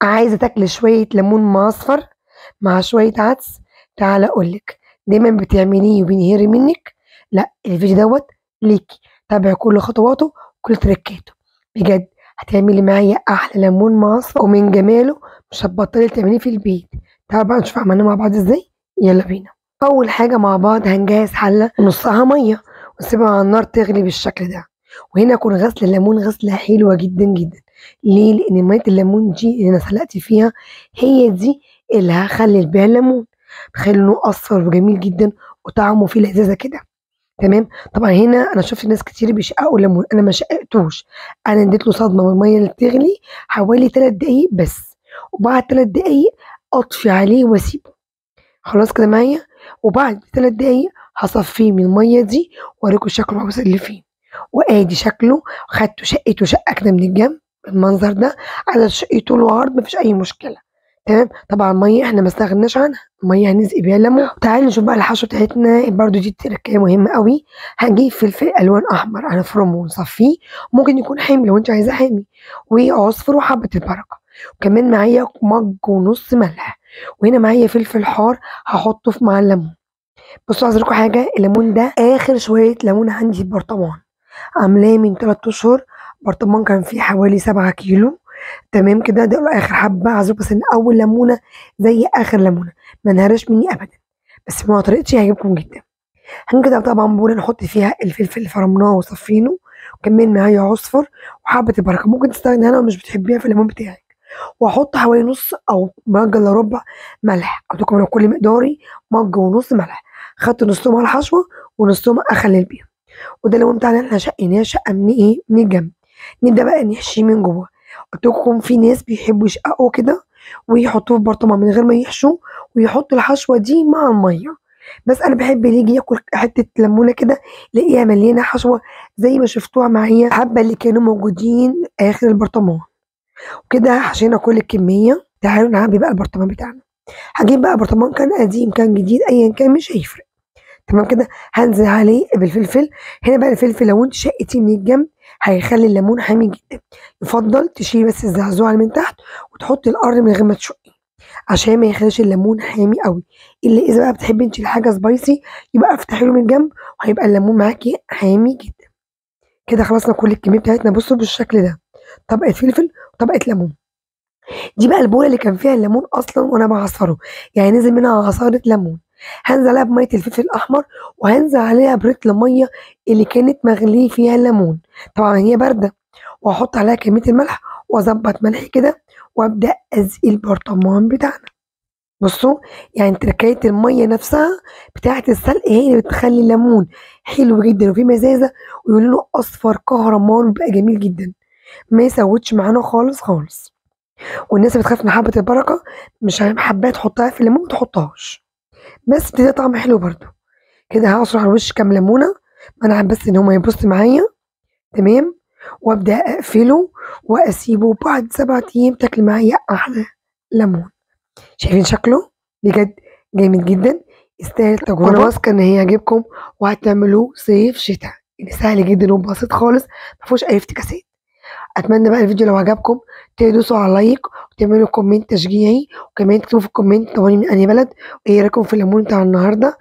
عايزه تاكلي شوية ليمون معصفر مع شوية عدس؟ تعالى اقولك، دايما بتعمليه وبينهري منك. لا، الفيديو دوت ليكي، تابعي كل خطواته وكل تركاته، بجد هتعملي معايا احلى ليمون معصفر ومن جماله مش هتبطلي تعمليه في البيت. تعالوا بقى نشوف عملناه مع بعض ازاي، يلا بينا. اول حاجة مع بعض هنجهز حله نصها مية ونسيبها على النار تغلي بالشكل ده. وهنا اكون غسله الليمون غسله حلوة جدا جدا. ليه؟ لان مية الليمون دي اللي انا سلقت فيها هي دي اللي هخلل بيها الليمون، بخلي لونه اصفر وجميل جدا وطعمه فيه لذاذه كده. تمام. طبعا هنا انا شفت ناس كتير بيشققوا الليمون، انا ما شققتوش، انا اديت له صدمة من المية اللي بتغلي حوالي 3 دقايق بس، وبعد 3 دقايق اطفي عليه واسيبه خلاص كده معايا. وبعد 3 دقايق هصفيه من المية دي واوريكم شكله العروس اللي فيه. وادي شكله، خدته شقيته شقه كده من الجنب بالمنظر ده، عايزه تشقيه طول وعرض مفيش اي مشكلة. تمام. طبعا المية احنا ما استغناش عنها، المية هنسقي بيها الليمون. تعالوا نشوف بقى الحشوه بتاعتنا، برده دي تركايه مهمة قوي. هنجيب فلفل الوان احمر هنفرمه ونصفيه، ممكن يكون حامي لو انت عايزاه حامي، وعصفر وحبه البركة، وكمان معايا مج ونص ملح، وهنا معايا فلفل حار هحطه في مع الليمون. بصوا عايزه اقول لكم حاجة، الليمون ده اخر شوية ليمون عندي في البرطمان، عاملاه من 3 اشهر، برطمان كان فيه حوالي 7 كيلو. تمام كده، ده اخر حبه. عايزه بس ان اول ليمونه زي اخر ليمونه ما انهرش مني ابدا، بس مع طريقتي هيعجبكم جدا. هنجيب طبعا بوله نحط فيها الفلفل اللي فرمناه وصفينه، وكمان معايا عصفر وحبه البركة، ممكن تستغني عنها لو مش بتحبيها في الليمون بتاعك. واحط حوالي نص او مج الا ربع ملح، قلت لكم كل مقداري مج ونص ملح، خدت نصهم على الحشوه ونصهم اخلل بيهم. وده الليمون بتاعنا احنا شقيناه شقه من ايه؟ من الجنب. نبدا بقى نحشيه من جوه. قلت لكم في ناس بيحبوا يشققوا كده ويحطوه في برطمان من غير ما يحشوه، ويحطوا الحشوه دي مع المية، بس انا بحب اللي يجي ياكل حتة ليمونه كده يلاقيها مليانة حشوه زي ما شفتوها معايا الحبة اللي كانوا موجودين اخر البرطمان. وكده حشينا كل الكمية. تعالوا نعبي بقى البرطمان بتاعنا. هجيب بقى برطمان كان قديم كان جديد ايا كان مش هيفرق. تمام كده. هنزل عليه بالفلفل. هنا بقى الفلفل لو انت شقتيه من الجنب هيخلي الليمون حامي جدا، يفضل تشيلي بس الزعزوعه اللي من تحت وتحطي القرن من غير ما تشقي عشان ما يخليش الليمون حامي قوي. الا اذا بقى بتحبي انت الحاجة spicy يبقى افتحي له من الجنب وهيبقى الليمون معاكي حامي جدا. كده خلصنا كل الكمية بتاعتنا. بصوا بالشكل ده، طبقه فلفل وطبقه ليمون. دي بقى البوله اللي كان فيها الليمون اصلا وانا بعصره، يعني نزل منها عصارة ليمون. هنزل عليها بميه الفلفل الاحمر، وهنزل عليها بريتل مية اللي كانت مغليه فيها الليمون، طبعا هي باردة، وهحط عليها كمية الملح واظبط ملحي كده، وابدا ازقي البرطمان بتاعنا. بصوا يعني تركايه المية نفسها بتاعه السلق هي اللي بتخلي الليمون حلو جدا وفيه مزازه ولونه اصفر كهرمان وبقى جميل جدا، ما يسودش معانا خالص خالص. والناس اللي بتخاف من حبه البركة مش حابة تحطها في الليمون ما تحطهاش، بس بتدي طعم حلو برده. كده هعصر على الوش كام ليمونه، انا بس ان هما يبص معايا. تمام. وابدا اقفله واسيبه بعد 7 ايام تاكل معايا احلى ليمون. شايفين شكله؟ بجد جامد جدا، يستاهل التجربة. وانا واثقة ان هي هيعجبكم وهتعملوه صيف شتاء، يعني سهل جدا وبسيط خالص ما فيهوش اي افتكاسات. اتمنى بقى الفيديو لو عجبكم تدوسوا على like وتعملوا comment تشجيعي، وكمان تكتبوا في ال comment طبعا من انهي بلد وايه رايكم في الليمون بتاع النهارده.